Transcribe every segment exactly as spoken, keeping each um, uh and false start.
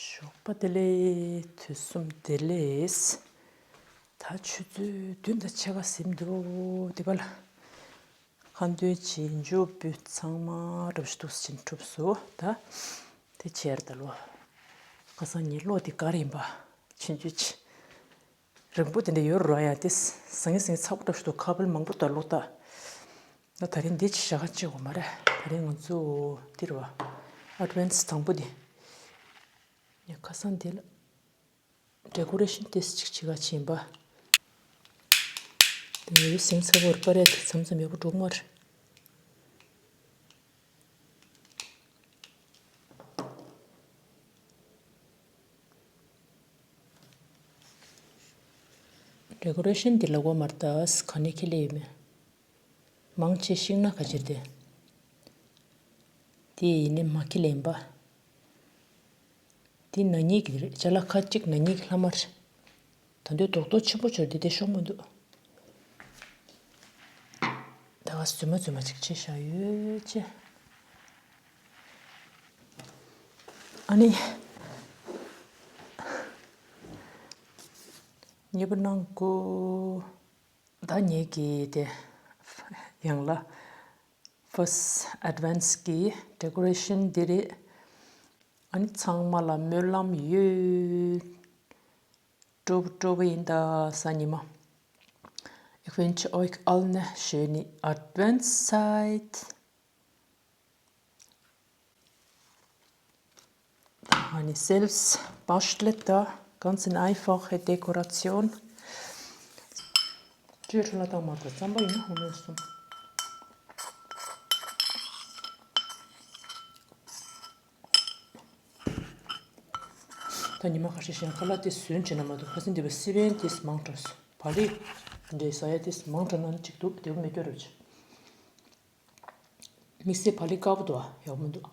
ཞོགས་པ་བདེ་ལེགས། དུས་གསུམ་བདེ་ལེགས། ད་ཆུ་ཚོད་བདུན་དང་ཕྱེད་ཀ་ཟིན་འདུག་འདི་པ་ལ། ཁ་འདོན་བྱེད་འཇུ་འབུ་ཚང་མ་རབ་ཞུ་འདུག་ཕྱིན་གྲུབ་སོ་ད། དེ་ཆེར་ད་ལོ། ཁ་སང་ངའི་གློག་དེ་ག་རེ་ཡིན་པ། ཕྱིན་འཇུ་ཆེ། རིང་པོ་དེ་འདྲ་ཡོད་རོ། ཡང་དེ་སང་ངེ་སང་ངེ་ཚགས་པོ་འདྲ་ཞིག་འདུག་ཁ་བལ་མང་པོ་ད་ལོག་ད། ད་ད་རིང་འདི་ཅི་བྱ་ག་ཅི་འོ་མ་རེད། ད་རིང་ང་ཚོ་འདིར་བ། ཨ་ཌི་ཝན་སི་དང་པོ་འདི། ངས་ཁ་སང་འདི་ལ་ཌེ་ཀོ་རེ་ཤན་ཏེས་ཅིག་བྱེད་ག་ཕྱིན་པ། དེ་ནས་སེམས་ཚ་བོར་པ་རེད་དེ་མཚམས་མཚམས་ཡག་པོ་འགྲོ་གི་མ་རེད། ཌེ་ཀོ་རེ་ཤན་འདི་ལ་གོ་མར་ཏཱས་ག་ནས་ཁྱེར་ལེ་ཡོད་མེད། མང་ཆེ་ཤིང་ནགས་ཁ་ཕྱིར་ཏེ། དེ་ཡིན་ནི་མ་ཁྱེར་ལེན་པ། དེ་ན་ནིང་གི་རེད། ཅ་ལག་ཁ་གཅིག་ན་ནིང་གི་ལྷག་མ་རེད། ད་དུང་རྡོག་རྡོག་ཆེན་པོ་ཆོར་དེ་དེ་ཤོང་མི་འདུག་ད་ག་རྫུན་མ་རྫུན་མ་ཅིག་བྱས་བཞག་ཡོད་ཅེ། ཨ་ནི། མཉེས་པོ་གནང་གོ། ད་ངེད་ཀྱི་དེ་ཡང་ལ་ཕར་སི་ཊི་ཨེ་ཌི་ཝན་སི་གི་ཌེ་ཀོ་རེ་ཤན་འདི་རེད། ཨ་ནི་ཚང་མ་ལ་སྨོན་ལམ་ཡོད། སྤྲོ་པོ་སྤྲོ་པོ་ཡིན་ད་གཟའ་ཉི་མ། Ich wünsche euch allen eine schöne Adventszeit. Eine selbst bastelte, ganz eine einfache Dekoration. ཅོས་ཁྲོ་ལ་བཏང་མ་ཐག་རྩམ་པ་ཡིན་ན་ཧོ་མོན་སོང་། ད་ཉི་མ་ཁ་ཤས་ཤིག་ཁ་ལག་དེ་ཟོན་བྱེད་ན་མ་གཏོགས་ཁ་སང་འདི་བ་སི་པན་དེ་མང་དྲགས་སོང་། བ་ལི་འདྲེ་ཟ་ཡ་དེ་མང་དྲགས་ན་ནི་ཅིག་འདུག་དེ་བ་མེད་སྐྱོ་རབ་ཆེ། དམིགས་བསལ་བག་ལེབ་དཀར་པོ་འདུག་ཨ། ཡག་པོ་མི་འདུག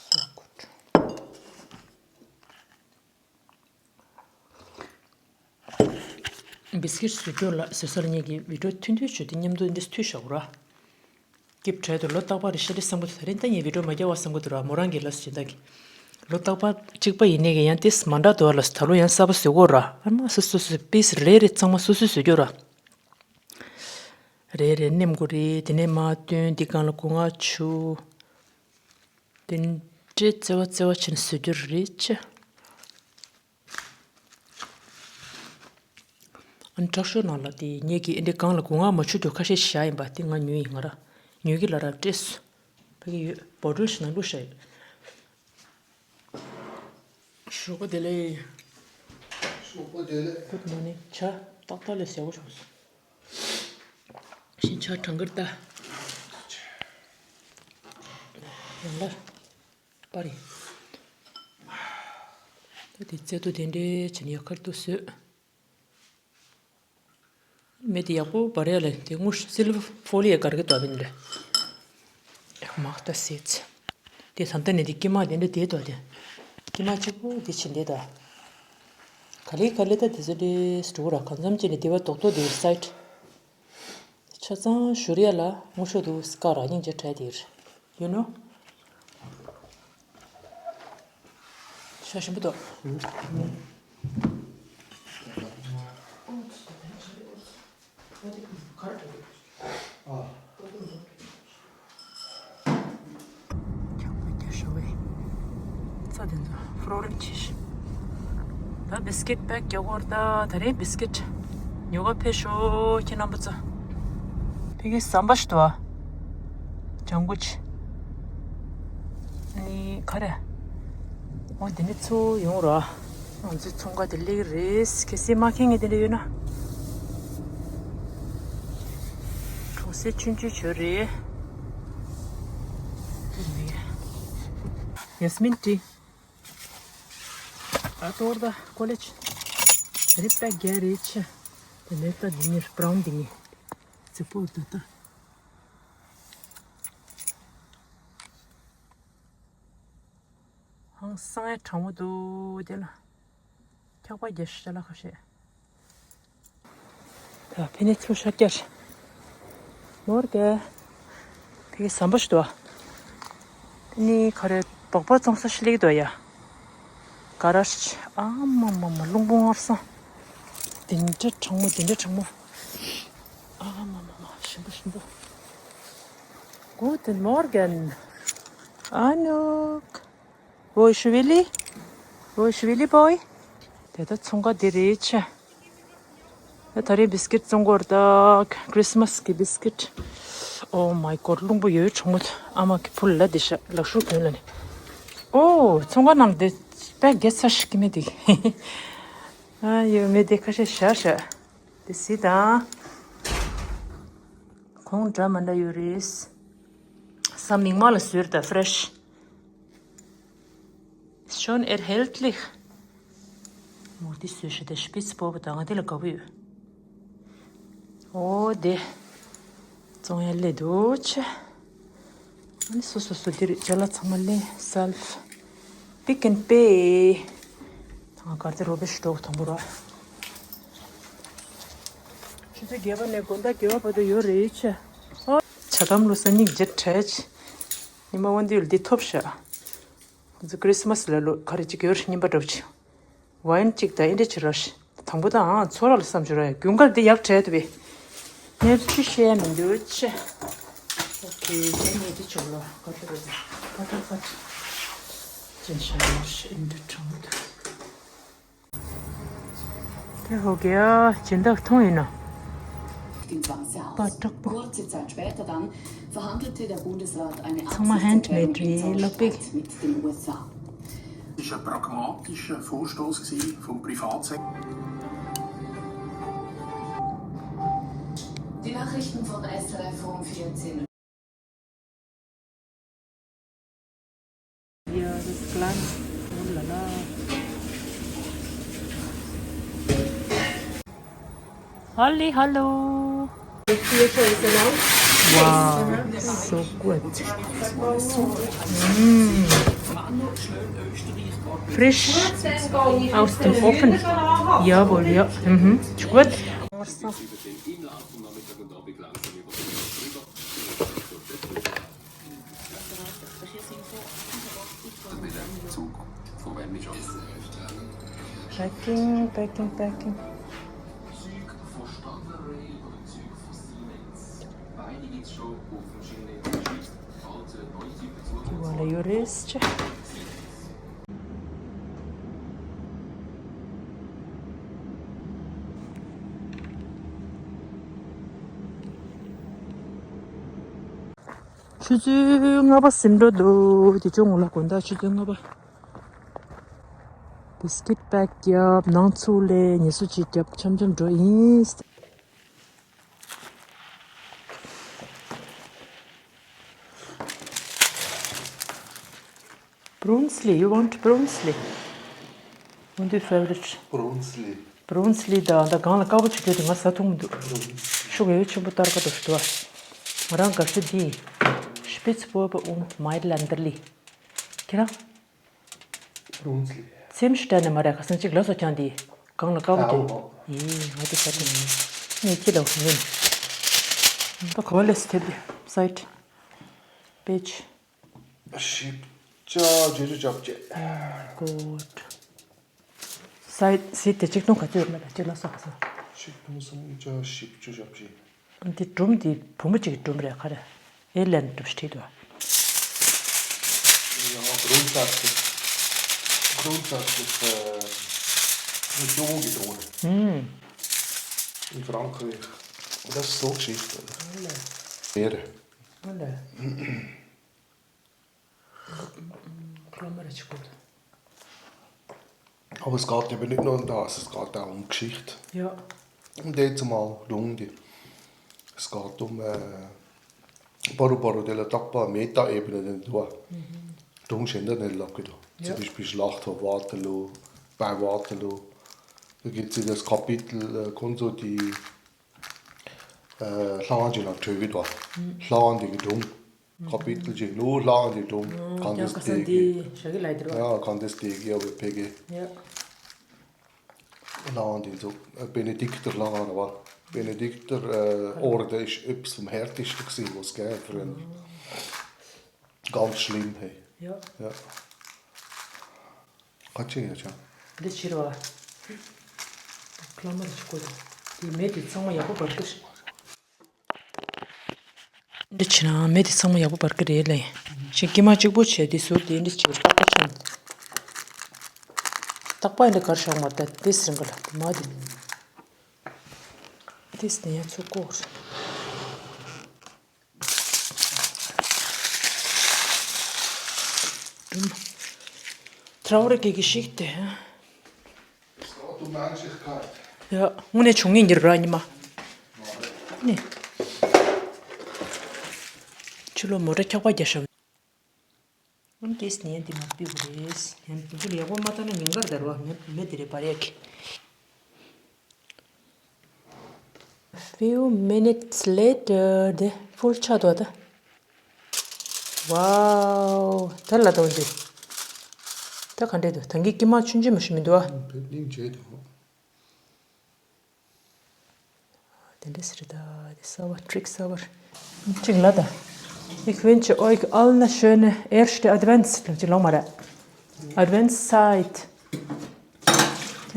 So good. བིས་ཀིཊ་བཟོ་རྒྱུ་ལ་བཟོ་ས་ལ་ངེད་ཀྱི་བི་ཌིའོ་ཐུང་ཐུང་བྱོས་ཏེ་མཉམ་དུ་འདི་མཐུད་བཞག་ར། སྐྱིབས་བྲལ་དུ་ལོ་རྟག་པར་རེ་ཤ་རེ་བསམ་གི་འདུག་ད་རིང་ད་ངས་བི་ཌིའོ་མ་རྒྱག་པ་བསམ་གི་འདུག་ར། མོ་རང་གི་ལ་སུ་བྱེད་ད་གི། ལོ་རྟག་པར་གཅིག་པ་ཡིན་ནའི་གི་ཡང་ཏིས་མ་འདྲ་འདུག་ལ་སུ་ད་ལོ་ཡང་གསར་པ་བཟོ་དགོས་ར། ཨ་མ་སོ་སོ་སོ་པིས་རེ་རེ་ཚང་མ་སོ་སོས་བཟོ་རྒྱུ་ར། རེ་རེ་ནེམ་དགོས་རེད། དེ་ནས་མ་བཏོན་དེ་གང་ལ་སྒོ་ང་ཆུ། དེ་འདྲའི་བརྩེ་བ་བརྩེ་བ་བྱས་ནས་བཟོ་རྒྱུ་རེད་ཅེ། ཨ་ནི་དྲག་ཤོས་ནང་ལ་དེ་ངེད་ཀྱིས་ཨེ་འདྲའི་སྒང་ལ་སྒོ་ང་མ་ཆུ་རྒྱུ་ཁ་ཤས་བཞག་ཡིན་པ་དེ་ང་ཉོས་ཡིན། ང་ར་ཉོས་ཀྱི་ལ་ར་སྤྲད་སོང་། ཕ་གི་ཡོད་བོ་ཊལ་ཞིག་ནང་བླུགས་བཞག་ཡོད། ཞོགས་པ་བདེ་ལེགས། ཞོགས་པ་བདེ་ལེགས། Good morning. ཇ་ཏག་ཏག་ལས་ཟས་པོ་བྱུང་སོང་། ཤིང་ཆ་གྲང་གིར་ལྟ། ཡང་ལ་པར་ཡིན། ད་དེ་རྩེ་ཏོ་དེ་འདྲའི་བྱས་ནས་ཡག་ཁར་ཏུ་བཟོས། མེ་དེ་ཡག་པོ་འབར་ཡ་ལ་དེ་དངུལ་སིལ་བར་ཕོ་ལི་ཡ་གར་གི་ཏོ་བིན་རེ། མག་ཏ་སེ་ཚེ། དེ་ད་ལྟ་ནས་དེ་ཀི་མ་དེ་འདྲ་དེ་ཏོ་དེ། ཀི་མ་གཅིག་པོ་དེ་ཕྱིན་དེ་ད། ག་ལེ་ག་ལེ་ད་དེ་ཚོ་དེ་སྤྲུག་ར་གང་འཚམ་ཅིག་ནས་དེ་བ་རྡོག་རྡོག་དེ་སའིཌ། ཆ་ཚང་བཞུར་ཡ་ལ་དངུལ་ཤོག་དུ་སྐ་ར་སྙིང་རྗེ་བྲལ་དེ་རེད། You know? ཤ་ཞིམ་པོ་འདུག་ཚ་དེ་ཚོ་ཕྲོ་རེན་ཆེ་ཤི། ད་བིས་ཀིཊ་པེག་རྒྱག་གོ་ར། ད་ད་རེས་བིས་ཀིཊ་ཉོ་ག་ཕེབས་ཤོག་ཁྱེད་རྣམ་པ་ཚོ། ཕ་གི་ཟམ་པ་ཞིག་འདུག་ཨ། ལྗང་གུ་ཅིག་ཨ་ནི་ག་རེ། འོ་འདི་ནི་ཚུར་ཡོང་ར། ང་ཚོའི་ཚོང་ཁང་དེ་སླེབས་རེད། གལ་སྲིད་མ་མཁྱེན་མཁན་དེ་འདྲ་ཡོད་ན། གྲོང་གསེབ་ཆུང་ཆུང་བྱོས་རེད། ཡ་སི་མིན་ཊི། ཨ་ཏོར་ད་ཀོ་ལེ་ཇི། རེད་པ་རྒྱ་རེད་ཆ། དེ་ནས་ད་འདི་ནི་བྷ་རའུན་འདི་ནི། རྫིག་པོ་འདུག་ད། ཧང་སང་ཡ་གྲང་མོ་འདུག་དེ་ལ། འཁྱག་པ་རྒྱག་ཤ་ལ་ཁ་ཤས། ད་ཕེ་ནེ་ཚུར་ཤར་རྒྱག་མོར་གེ། ཕེ་གེ་ཟམ་པ་ཞིག་འདུག་ཨ། ནི་ག་རེ་དོག་པ་བཙོང་ས་ཞིག་སླེབས་འདུག་ཡ། ག་ར་ཤ་ཨ་མ་མ་མ་རླུང་བུ་སྔར་སང་། དེ་འདྲ་གྲང་མོ་དེ་འདྲ་གྲང་མོ། ཨ་མ་མ་མ་ཞིམ་པོ་ཞིམ་པོ། Guten Morgen. Anuk. Wo ist Willi? Wo ist Willi Boy? དེ་ད་ཚོང་ཁང་དེ་རེད་ཆ། ད་ད་རེས་བིས་ཀིཊ་བཙོང་གོ་ར་ད། Christmas གི་བིས་ཀིཊ། Oh my God, རླུང་བུ་ཡོད་གྲོང་མོ། ཨ་མ་གི་ཕུལ་ལ་དེ་ཤ་ལག་ཤུགས་དོན་ལ་ནི། ཨོ་ཚོང་ཁང་ནང་དེ་པད་རྒྱས་ས་ཞིག་གི་མི་དེ། ཨ་ཡོད་མི་དེ་ཁ་ཤས་ཤ་ཤ། དེ་སི་དང་། ཁོང་འདྲ་མ་འདྲ་ཡོད་རེད། ས་མིག་མ་ལ་ཟོས་ད་ཕ་རེ་ཤི། Schon erhältlich. མོ་དེ་སུས་ཤི་དེ་སྤིས་པོ་བ་དང་དེ་ལ་དགའ་བོ་ཡོད། ཨོ་དེ། བཙོང་ཡ་ལས་འདུག་ཆེ། ཨ་ནི་སོ་སོ་སོ་དེ་རེད་ཅ་ལག་ཚང་མ་ལེན་self pick and pay། ང་གར་དེ་རོ་བེ་ཤི་འགྲོ་དང་པོ་ར། ཆུ་ཚོད་བརྒྱད་པ་ནས་དགོང་དག་བརྒྱད་པ་བར་དུ་ཡོད་རེད་ཆེ། ཨོ། ཆ་གམ་ལོ་སང་ཉིན་རྗེས་དྲན་ཆེ། ཉི་མ་དབང་འདུས་ལ་འདི་ཐོབ་ཤག་ཁོ་ཚོ་ཁྲིས་མས་ལ་ལོ་ག་རེ་ཅིག་ཡོད་རེད་རྙིང་པ་འདྲ་པོ་ཅིག་ཝའིན་གཅིག་དང་ཨེ་འདྲ་ཅིག་རག་ཤག་དང་པོ་དང་ཨང་ཚོ་ར་ལ་བསམ་བྱུང་ར་ཡ་རྒྱུན་གར་འདི་ཡག་དྲན་འདུག་པས། ངས་ཅི་བཤད་ཡ་མི་འདུག་ཆེ། ཨོ་ཁེ་ཁྱེད་ངས་འདི་ཆོག་ལ་ག་ཚོད་རེད། ཕ་ཏ་ཕ་ཏ། ཅན་ཤ་ཡོར་ཤ་ཨེ་འདྲ་གྲང་མོ་འདུག་དེ་ཧོ་གེ་ཨ་སྦྱིན་བདག་མཐོང་ཡིན་ན། པ་དྲག་པོ། Kurze Zeit später dann verhandelte der Bundesrat eine Absichtserklärung im Zaunstreit mit den U S A. Das ist ein pragmatischer Vorstoss gewesen vom Privatsektor. Die Nachrichten von S R F um vierzehn Uhr. Ja, das ist klar. Oh la la. Halli, hallo. Wow, so gut. Mm. Frisch aus dem Ofen. Jawohl, ja. Mhm. Ist gut. Packing, packing, packing. Voilà, you rest. ཆུ་ཚོད་ལྔ་པ་ཟིན་འགྲོ་འདུག་དེ་ཅུང་ངོ་ལ་དགོང་དག་ཆུ་ཚོད་ལྔ་པ། བིས་ཀིཊ་པེག་བརྒྱབ། ནང་ཚུགས་ལས་ཉི་ཤུ་ཅིག་བརྒྱབ། འཆམ་འཆམ་འགྲོ་ཡིན། Brunsli, you want Brunsli? What is your favorite? Brunsli. Brunsli ད་ད་གང་ལ་དཀར་པོ་ཆུ་ཚོད་དེ་ང་ཟ་ཐུབ་མི་འདུག་ཤུགས་ཡོད་ཆེན་པོ་ལྟར་ཀ་དོ་ཞུ་དོ། ང་རང་དགའ་ཤོས་འདི། Spitzbuben und Mailändli. ཁྱེད་རང་། Brunsli. སེམས་ཤི་དྲན་ནས་མ་རེད་ཁ་སང་གཅིག་ལ་སོ་ཀྱང་འདི། གང་ལ་དཀར་པོ་ཨ་འདུག་ཨོ། ཨེ་ང་དེ་ཟ་ཐུབ་མི་འདུག་ངས་ཁྱེད་ལ་ཡིན། ད་ག་བ་ལས་སི་ཐེབས་དེ་side page. ཞིབ་ཆ་ཇེ་ཇེ་ཅབ་ཅེ། Good. སའི་སི་དེ་ཆིག་སྟོང་ག་ཚོད་ཡོད་མེད་ལ་ཅིག་ལ་སོགས་སོ། ཆིག་སྟོང་སུམ་བརྒྱ་བཞི་བཅུ་ཞབས་ཕྱི། འདི་སྒྲུང་འདི་བུ་མོ་གཅིག་གི་སྒྲུང་རེད་ག་རེ། ཨེ་ལན་སྒྲུང་ཞིག་བྲིས་འདུག Ja, grundsätzlich, grundsätzlich, äh, eine junge Drohne. ཧུམ། In Frankreich. Und das ist so Geschichte. Mehrere. ཨ་ལས། ཁོ་མ་ར་ཆུ་ཁོ། Aber es geht eben nicht nur um das, es geht auch um Geschichte. Ja. Und jetzt mal Runde. Es geht um äh, Boru Boru de la Tapa Meta-Ebene, den du. Mhm. Drum sind da nicht lachen. Ja. Zum Beispiel Schlacht von Waterloo, bei Waterloo. Da gibt es ja das Kapitel äh, Konso die ལྷ་ཁང་ཅིག་ནང་བྲོས་ཀྱི་འདུག་ལྷ་ཁང་འདི་གི་སྒྲུང་། ཁ་པི་ཏལ་ཅིག་ལོ་ལྷ་ཁང་འདི་སྒྲུང་། གང་དེ་ཀ་ས་སྟེ་འདི་གི་ཞག་གི་ལ་དེ་ར། ཡ་གང་དེ་སྟེ་གི་ཡ་བའི་ཕེ་གི་ཡ། ལྷ་ཁང་འདི་ཚོ་Benedikter ལྷ་ཁང་ར་བ། Benedikter Orden ist etwas vom härtesten gewesen, was es gegeben hat früher. Ganz schlimm, hey. ཡོ། ཡོ། ཁ་ཅིག་ཡོད་ཅང་། འདི་ཕྱིར་བ། ཀླ་མར་ཅིག་བཀོད་དོ། དེ་མེ་དེ་ཚང་མ་ཡག་པོ་འབར་གི་རེད། འདི་ཕྱིར་ན་མེ་དེ་ཚང་མ་ཡག་པོ་འབར་གི་རེད་ལེ། ཞིག་ཀྱི་མ་གཅིག་པོ་བྱས་དེ་ཟུར་དེ་འདི་ཕྱིར་ཏག་ཏག་ཆོད། ཏག་པ་འདི་གར་ཤོག་མ་ད་དེ་སྲིང་ག་ལ་དེ་མ་དེ། དེ་སྲིང་ཡ་ཚུགས་ཀོ། Traurig Geschichte. ཡ། དངོས་གནས་བྱུང་ངེས་འགྱུར་ར་ཉི་མ། ནི། ཕྱི་ལོ་མོ་ཊ་འཁྱག་པ་རྒྱག་ཤོག་ཨམ་ཏེས་ནས་འདི་མ་ཕུད་དགོས་རེད། ཡང་འདི་ལ་ཡག་པོ་མ་བཏང་ན་ཉིན་དཀར་དར་བ་མེད་མེད་དེ་རེད་པ་རེད། Few minutes later དེ་ཕུལ་ཆགས་འདུག་ད། Wow ད་ལ་དང་འདི། ད་ག་འདྲས་འདུག་ད་གིན་ཀྱི་མ་ཆུན་ཆུན་མ་ཞིག་མི་འདུག་ཨ། བེད་ལིང་བྱས་འདུག་དེ་འདྲས་རེད་ད། དེ་གསར་བ་ཊིག་གསར་བ་རེད། གཅིག་ལ་ད། Ich wünsche euch allen eine schöne erste Adventszeit ལབ་ཅིག་ལོང་མ་རེད། Adventszeit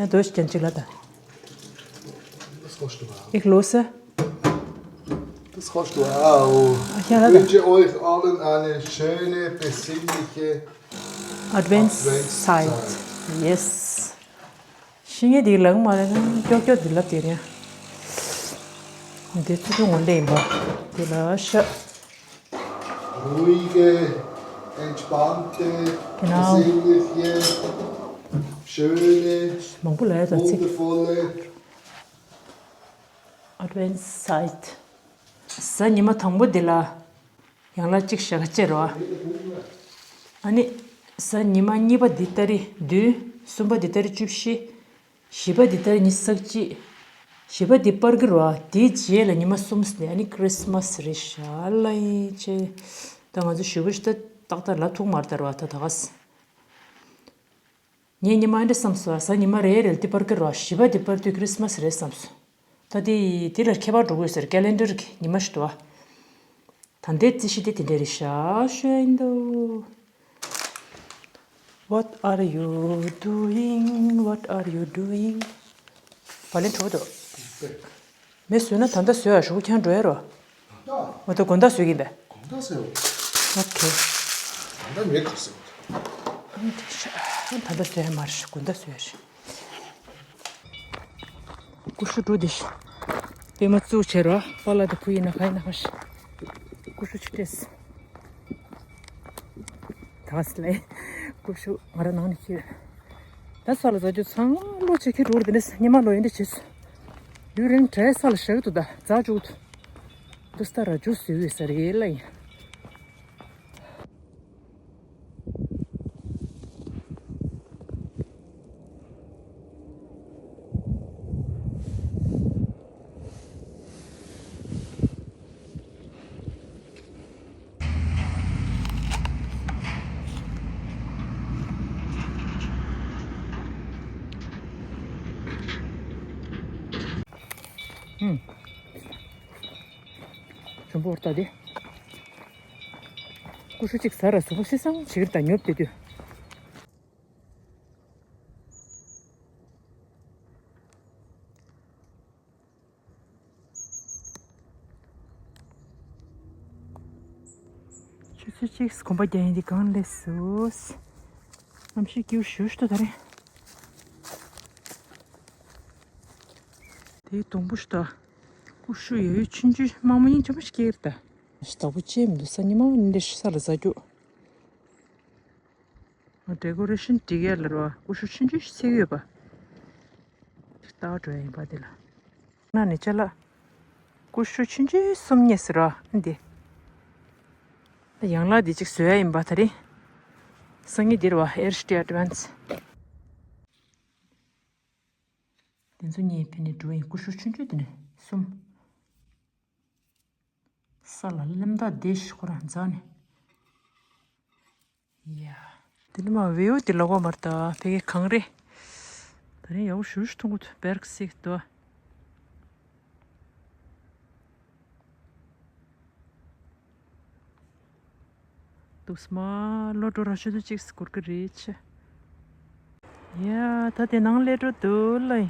ཡང་དོ་ཞིག་ཀྱང་གཅིག་ལ་ད། Das kannst du auch. Ich höre. Das kannst du auch. Ach ja, ich wünsche euch allen eine schöne, besinnliche Adventszeit. Adventszeit. Yes. ཤི་ངེས་དེ་ལག་མ་ལ་ན་ཀྱོག་ཀྱོག་དེ་ལབ་དེ་རེད། དེ་ཚུ་ཚོ་ངོ་ལེ་ཡིན་པ། དེ་ལ་ཤ། Ruhige, entspannte, genau. Besinnliche, schöne, མང་པོ་ལ་ཡ་ད་ཚིག wundervolle Adventszeit གཟའ་ཉི་མ་དང་པོ་འདི་ལ་ཡང་ལ་གཅིག་ཞག་གཅིག་རོ། ཨ་ནི་གཟའ་ཉི་མ་གཉིས་པ་འདི་ཏ་རིག་བདུན། གསུམ་པ་འདི་ཏ་རིག་བཅུ་བཞི། བཞི་པ་འདི་ཏ་རིག་ཉི་ཤུ་རྩ་གཅིག་བཞི་པ་འདི་པར་གི་རོ། དེའི་རྗེས་ལ་ཉི་མ་གསུམ་ནས་ཨ་ནི་ཁྲིས་མས་རེད་ཤག་ལ་ཡིན་ཅེ། ད་ང་ཚོ་ཞུ་བ་ཞིག་ད་ཏག་ཏག་ལ་ཐུག་མར་ད་རོ་ད་ད་ག་ས། ངས་ཉི་མ་འདྲ་བསམ་སོང་། གཟའ་ཉི་མ་རེ་རེ་ལ་འདི་པར་གི་རོ། བཞི་པ་འདི་པར་དུས་ཁྲིས་མས་རེད་བསམ་སོང་། ད་དེ་དེ་ལ་ཁྱད་པར་འགྲོ་དགོས་ཟེར། ཀེ་ལེན་ཌར་གི་ཉི་མ་ཞིག་འདུག་ཨ། ད་ལྟའི་རྩིས་གཞི་དེ་དེ་འདྲ་རེད་ཤག་ཤོད་ཡིན་འདུག What are you doing? What are you doing? བ་ལན་གྲོགས་དོ། མེ་བཟོས་ན་ད་ལྟ་བཟོས་ཨ་ཞུ་ཁྱང་འགྲོ་ཡ་རོ། ད་ལྟ། འོ་ད་དགོང་དག་བཟོས་ཀྱིན་པས། དགོང་དག་བཟོས། ཨོ་ཁེ། ད་ལྟ་མེ་ག་བཟོས། ཨ་ད་ལྟ་བཟོས་ཡ་མ་རེད་དགོང་དག་བཟོས་ཡ་རེད། ཀུ་ཤུ་འགྲོ་དེ་ཤི། པད་མ་བཙུགས་བྱས་རོ། པཱ་ལགས་དང་བུ་ཡིན་ན་ག་ཡིན་ན་ག་ཤི། ཀུ་ཤུ་ཆུ་སྤྲད། ད་སི་ལེ། ཀུ་ཤུ་ང་རང་ནང་ནས་ཁྱེར། ད་ས་ལ་ཟ་རྒྱུ་ཚང་ལོ་ཆེ་ཁྱེར་འགྲོ་རེད་དེ་ནས་ཉི་མ་ལོ་ཡིན་འདྲ་བྱས་སོ། ཡུན་རིང་བྲེལ་ས་ལ་ཞག་ཏུ་ད་ཛ་ཅུག་ཏུ། ཏུ་སྟ་ར་ཇུ་སི་ཡོད་ས་རེད་ལ་ཡིན། ཨུམ། ཆུན་པོ་ལྟ་དེ། ཀུ་ཤུ་གཅིག་ཟ་ར་གཟུགས་པོ་སི་སང་བྱེད་ཀྱི་རེད་ད་ཉོབ་དེ་དུས། ཆུ་ཚོད་གཅིག་གོམ་པ་རྒྱག་ཡིན་འདི་གང་ལས་སོ། གནམ་གཤིས་སྐྱིད་པོ་ཞུ་ཞུ་ད་རེད། དེའི་སྡོང་པོ་ཞིག་ད། ཀུ་ཤུ་ཡོད་ཡོད་ཆུང་ཆུང་དམག་མོ་སྙིང་རྗེ་མོ་ཞིག་སྐྱེས་རེད་ད། ཞིག་བདག་པོ་ཅེས་མི་འདུག་ས་ཉི་མ་འདི་ས་ལ་ཟ་རྒྱུ། ཌེ་ཀོ་རེ་ཤན་འགྲིག་ཡ་ལ་རོ་ཀུ་ཤུ་ཆུང་ཆུང་ཞིག་ཚིག་ཡོད་པ། ལྟ་བ་འགྲོ་ཡ་ཡིན་པ་དེ་ལ། ན་ནི་ཅ་ལག་ཀུ་ཤུ་ཆུང་ཆུང་གསུམ་རྙེད་ཟེར་རོ་འདི། ཡང་ལ་འདི་གཅིག་བཟོ་ཡ་ཡིན་པ་ད་རེད། སང་ཉིན་འདིར་བ་ཨེར་ཤི་ཏི་ཨ་ཌི་ཝན་སི། དེ་ཚོ་གཉིས་ཕན་ནས་འགྲོ་ཡིན་ཀུ་ཤུ་ཆུང་ཆུང་དེ་ནས་གསུམ། ས་ལ་ལེམ་ད་དེ་ཤི་ཁོ་རང་འཛག་ནས། ཡ། དེ་ནི་མ་བེའུ་དེ་ལོག་པ་མར་ད་ཕ་གི་གངས་རི། ད་རིང་ཡག་པོ་ཞུ་ཞུ་ཐུང་གུ་བེར་སིག་དོ། ད་ འདུག་སྨ། ལོ་འགྲོ་རང་ཤུལ་དུ་གཅིག་སྐོར་གི་རེད་ཆེ། ཡ། ད་དེ་ནང་སླེབས་འགྲོ་འདུག་ལེ།